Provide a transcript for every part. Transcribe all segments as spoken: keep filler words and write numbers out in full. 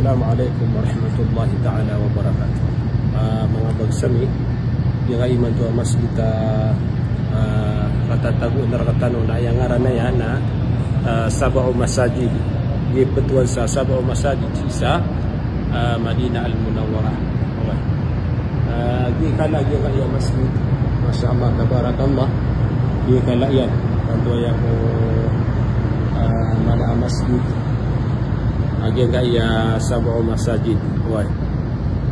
Assalamu alaikum warahmatullahi ta'ala wabarakatuh. Ah, manga bagsa mi, giyangkai imanto a masjid a, ah, katatagoan rektano na aya ngaran iyan na, ah, Sab'u Masajid. Giya ptowan sa Sab'u Masajid sa, ah, Madinah Al-Munawwarah. Okay. Ah, giyangkala giyangkai a masjid. Masha Allah, tabarakallah. Giyangkala iyan. Tanto aya ko, ah, mala a masjid. Ah, giyangkai a Sab'u Masajid. Oway.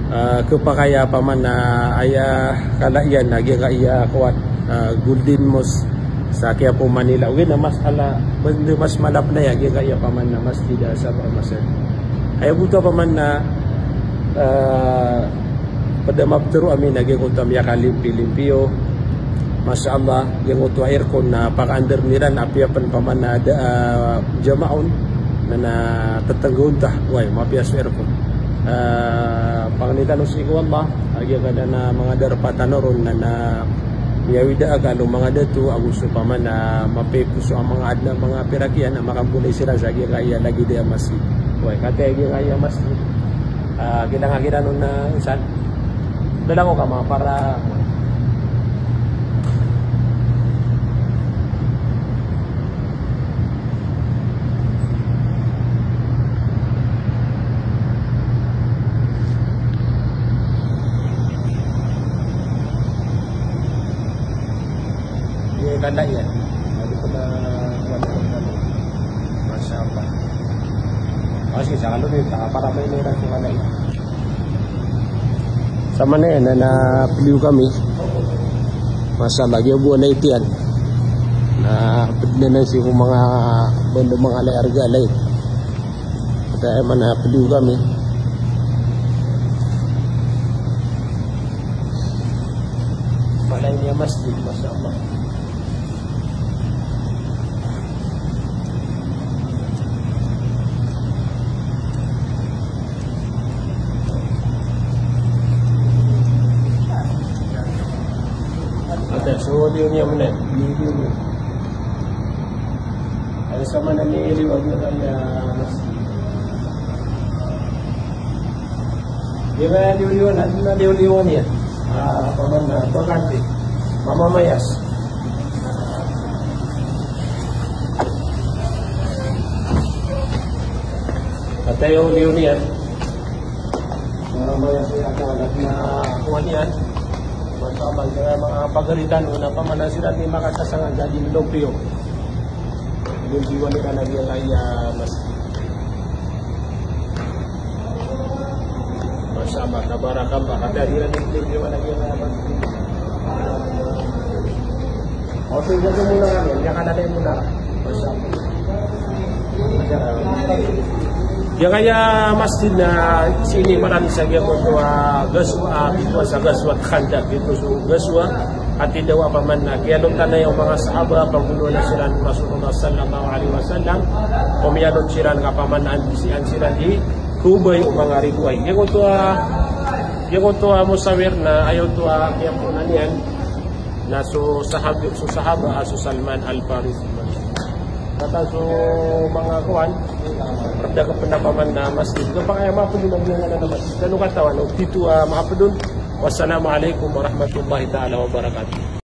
Ah, khapakay a paman na aya kala iyan na giyangkai a kowan, ah, Golden Mosque sa kiyapo Manila. Ogaid na mas ala, mas, mas mala pn aya giyangkai a paman na masjid a Sab'u Masajid. Aya oto a paman na, ah, pd a maptharo ami na giyangkoto a miyakalimpilimpio. Masha Allah, giyangkoto a aircon na pakaandar iran, apiya pn paman na da, ah, jamaon na, na tatanggaon ta. Oway, mapiya so aircon. Ah, pangni tano sii ko Allah, a giyangkanan a manga darpa tano ron na, na miyawida akal o manga dato ago so paman na mapipiso a manga adn a manga pirak iyan a makambolay siran sa giyangkai a lagid a masjid. Oway, katii giyangkai a masjid. Ah, kailangan kiran on na insan. Dalango ka ma para Iya, kala iyan. Lagi pala, masha Allah. Masih sa kalo ni, para may nira ko kala iyan. Sa manaya na, na peliyo kami. Masha Allah, giya bo na itiyan. Na ped na na sii ko manga bando manga alay arga alay. Ata aya man a peliyo kami. Malay niya masjid, masha Allah. Ata so liyo niya muna. Liyo niya. Aya sa mana ni liyo niya kaya masjid. Di ba liyo-liyo na, na liyo-liyo niya. Ah, paman na, bakante. Mamamayas. Ata iyo liyo niyan. Mamamayas niya, ata anak na kuwan iyan. Masha Allah, kaya manga pagari tano na paman na siran di makasasanga jadi lopiyo. Di ba liyo niyan na giyangkaya masjid. Masha Allah, tabarakallah. Kada di ran di, di, di, di, di, di. O, so, ito muna kami. Yan ka na tayo muna. Masha Allah. Giyangkaya masjid na sii niyo marani sa giyoto a ghazwa, a, giyoto sa Ghazwat Khandaq, giyoto so ghazwa. Ati dawa paman na kiyalotan iyan o manga sahaba, pangoloan siran o Rasulullah sallallahu alaihi wasallam, o miyalot siran ka paman na andisian siran di Khubay o manga ridoay. Giyoto a, giyoto a musawir na aya oto a kiyapoon iyan na so sahab-, so sahaba a so Salman Al-Farisi. Kata so manga kowan, pd a ka pn a paman na masjid. Kapakay a mapd on a giyanan a masjid. Kano katawan o pito a mapd on. Wassalamu alaikum warahmatullahi ta'ala wabarakatuh.